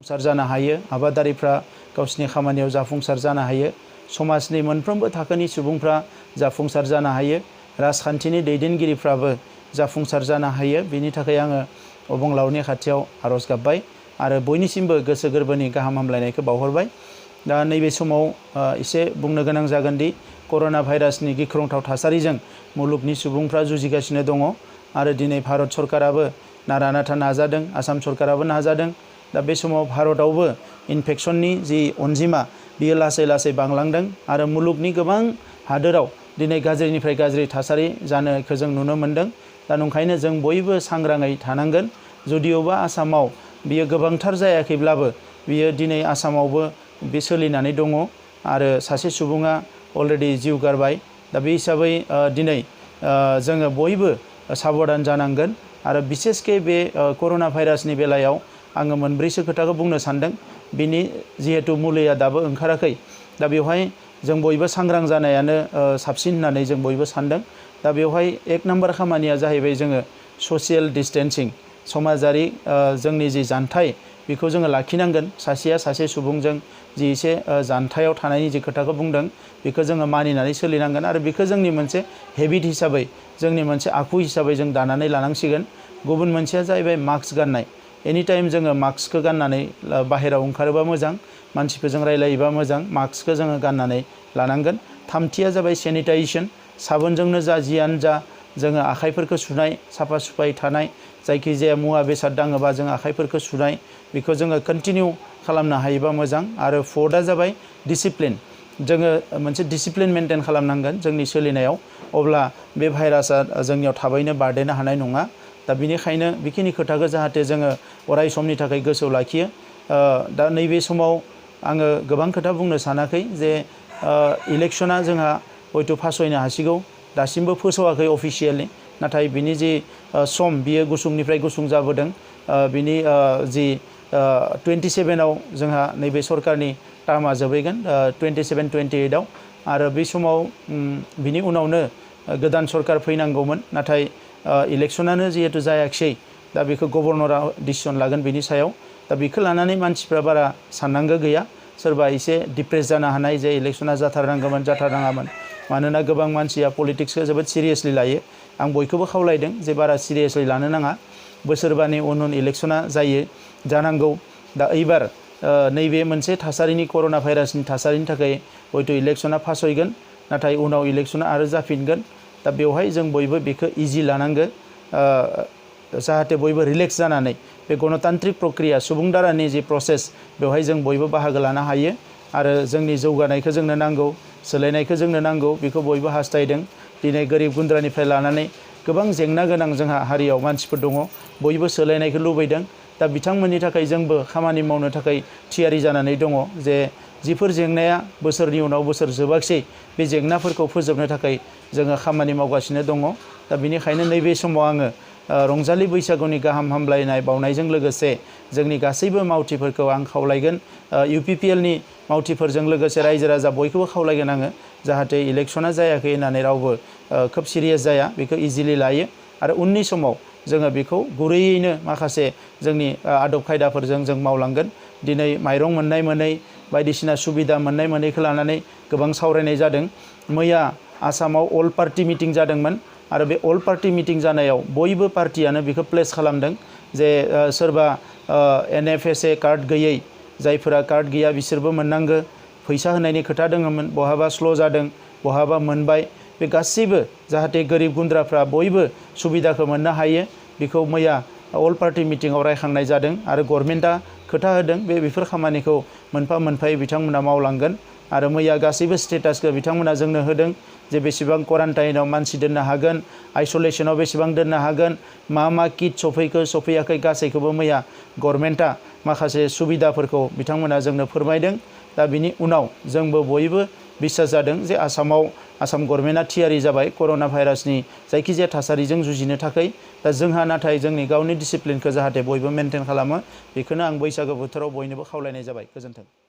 जाफुंसार जानो हायो आबादारिफ्रा गावसिनि खामानियाव जाफुंसार जानो हायो समाजनि मोनफ्रोमबो थाखोनि सुबुंफ्रा जाफुंसार जानो हायो राजखान्थिनि दैदेनगिरिफ्राबो जाफुंसार जानो हायो बेनि थाखाय आङो अबंलावरनि खाथियाव आरज गाबबाय आरो बयनिसिमबो गोसो गोरबोनि गाहाम हामलायनायखौ बावहरबाय दा नैबे समाव एसे बुंनो गोनां जागोन दि कर'ना भाइरासनि गिख्रंथाव थासारिजों मुलुगनि सुबुंफ्रा जुजिगासिनो दङ आरो दिनै भारत सरकाराबो नारा नाथा नाजादों आसाम सरकाराबो नाजादों दा बे समाव भारतआवबो इनफेक्शननि जि अनजिमा बियो लासै लासै बांलांदों आरो मुलुगनि गोबां हादोराव दिनै गाज्रिनिफ्राय गाज्रि थासारि जानायखौ जों नुनो मोनदों दा नंखायनो जों बयबो सांग्राङै थानांगोन जुदिअबा आसामाव बियो गोबांथार जायाखैब्लाबो बियो दिनै आसामावबो बे सोलिनानै दङ आरो सासे सुबुङा अलरेडि जिउ गारबाय दा बे हिसाबै दिनै जोङो बयबो साबधान जानांगोन आरो बिसेसके बे कर'ना भाइरासनि बेलायाव आङो मोनब्रैसो खोथाखौ बुंनो सानदों बिनि जिहेतु मुलिया दाबो ओंखाराखै दा बेवहाय जों बयबो सांग्रां जानायानो साबसिन होननानै जों बयबो सानदों दा बेवहाय एक नम्बर खामानिया जाहैबाय जोङो ससियेल डिस्टेन्सिं समाजारि जोंनि जि जानथाय बेखौ जोङो लाखिनांगोन सासेया सासे सुबुंजों जि एसे जानथायाव थानायनि जि खोथाखौ बुंदों बेखौ जोङो मानिनानै सोलिनांगोन आरो बेखौ जोंनि मोनसे हेबिट हिसाबै जोंनि मोनसे आखु हिसाबै जों दानानै लानांसिगोन गुबुन मोनसेया जाहैबाय मास्क गाननाय एनि टाइम जोङो मास्कखौ गाननानै बाहेरायाव ओंखारोबा मोजां मानसिफोरजों रायलायोबा मोजां मास्कखौ जोङो गाननानै लानांगोन थामथिया जाबाय सेनिटाइजेसन साबोनजोंनो जा जियानो जा जोङो आखाइफोरखौ सुनाय साफा सुफायै थानाय जायखिजाया मुवा बेसाद दाङोबा जों आखाइफोरखौ सुनाय बेखौ जोङो कन्टिनिउ खालामनो हायोबा मोजां आरो फर्थआ जाबाय डिसिप्लिन जोङो मोनसे डिसिप्लिन मेनटेन खालामनांगोन जोंनि सोलिनायाव अब्ला बे भाइरासआ जोंनियाव थाबैनो बारदेरनो हानाय नङा दा बेनिखायनो बेखिनि खोथाखौ जाहाथे जोङो अराय समनि थाखाय गोसोआव लाखियो दा नैबे समाव आङो गोबां खोथा बुंनो सानाखै जे इलेक्शना जोंहा हयथ' फासयनो हासिगौ दासिमबो फोसावाखै अफिसियेलि नाथाय बिनि जि सम बियो गुसुंनिफ्राय गुसुं जाबोदों बिनि जि 27आव जोंहा नैबे सरकारनि टार्मा जोबहैगोन 27-28आव आरो बे समाव बिनि उनावनो गोदान सरकार फैनांगौमोन नाथाय इलेक्शनानो जिहेतु जायाखिसै दा बेखौ गभर्नरा डिसिसन लागोन बिनि सायाव दा बेखौ लानानै मानसिफ्रा बारा साननांगौ गैया सोरबा एसे डिप्रेस जानो हानाय जे इलेक्शना जाथारनांगौमोन जाथारनाङामोन मानोना गोबां मानसिया पलिटिक्सखौ जोबोद सिरियासलि लायो आं बयखौबो खावलायदों जे बारा सिरियासलि लानो नाङा बोसोरबानि उन इलेक्शना जायो जानांगौ दा एबार नैबे मोनसे थासारिनि कर'ना भाइरासनि थासारिनि थाखाय हयथ' इलेक्शना फासयगोन नाथाय उनाव इलेक्शना आरो जाफिनगोन दा बेवहाय जों बयबो बेखौ इजि लानांगौ जाहाथे बयबो रिलेक्स जानानै बे गणतान्त्रिक प्रक्रिया सुबुं दारानि जि प्रसेस बेवहाय जों बयबो बाहागो लानो हायो आरो जोंनि जौगानायखौ जोंनो नांगौ सोलायनायखौ जोंनो नांगौ बेखौ बयबो हास्थायदों दिनै गोरिब गुन्द्रानिफ्राय लानानै गोबां जेंना गोनां जोंहा हारियाव मानसिफोर दङ बयबो सोलायनायखौ लुबैदों दा बिथांमोननि थाखाय जोंबो खामानि मावनो थाखाय थियारि जानानै दङ जे जिफोर जेंनाया बोसोरनि उनाव बोसोर जोबाखिसै बे जेंनाफोरखौ फोजोबनो थाखाय जोङो खामानि मावगासिनो दङ दा बेनिखायनो नैबे समाव आङो रंजालि बैसागुनि गाहाम हामलायनाय बावनायजों लोगोसे जोंनि गासैबो मावथिफोरखौ आं खावलायगोन UPPLनि मावथिफोरजों लोगोसे रायजो राजा बयखौबो खावलायगोन आङो जाहाथे इलेक्शना जायाखै होननानै रावबो खोब सिरियास जाया बेखौ इजिलि लायो आरो उननि समाव जोङो बेखौ गुरैयैनो माखासे जोंनि आदब खायदाफोरजों जों मावलांगोन दिनै माइरं मोननाय मोनै बायदिसिना सुबिदा मोननाय मोनैखौ लानानै गोबां सावरायनाय जादों मैया आसामाव अल पार्टि मिटिं जादोंमोन आरो बे अल पार्टि मिटिं जानायाव बयबो पार्टियानो बेखौ प्लेस खालामदों जे सोरबा NFSA कार्ड गैयै जायफोरा कार्ड गैया बिसोरबो मोननांगौ फैसा होनायनि खोथा दङमोन बहाबा स्ल' जादों बहाबा मोनबाय बे गासैबो जाहाथे गोरिब गुन्द्राफ्रा बयबो सुबिदाखौ मोननो हायो बेखौ मैया अल पार्टि मिटिङाव रायखांनाय जादों आरो गभर्नमेन्टआ खोथा होदों बेफोर खामानिखौ मोनफा मोनफायै बिथांमोना मावलांगोन आरो मैया गासैबो स्टेटासखौ बिथांमोना जोंनो होदों जे बेसेबां क्वारान्टाइनाव मानसि दोननो हागोन आइसोलेसनाव बेसेबां दोननो हागोन मा किट सफैयाखै गासैखौबो मैया गभर्नमेन्टआ माखासे सुबिदाफोरखौ बिथांमोना जोंनो फोरमायदों दा बिनि उनाव जोंबो बयबो बिसास जादों जे आसाम गभर्नमेन्टआ थियारि जाबाय कर'ना भाइरासनि जायखिजाया थासारिजों जुजिनो थाखाय दा जोंहा नाथाय जोंनि गावनि डिसिप्लिनखौ जाहाथे बयबो मेनटेन खालामो बेखौनो आं बैसागो बोथोराव बयनोबो खावलायनाय जाबाय गोजोन्थों।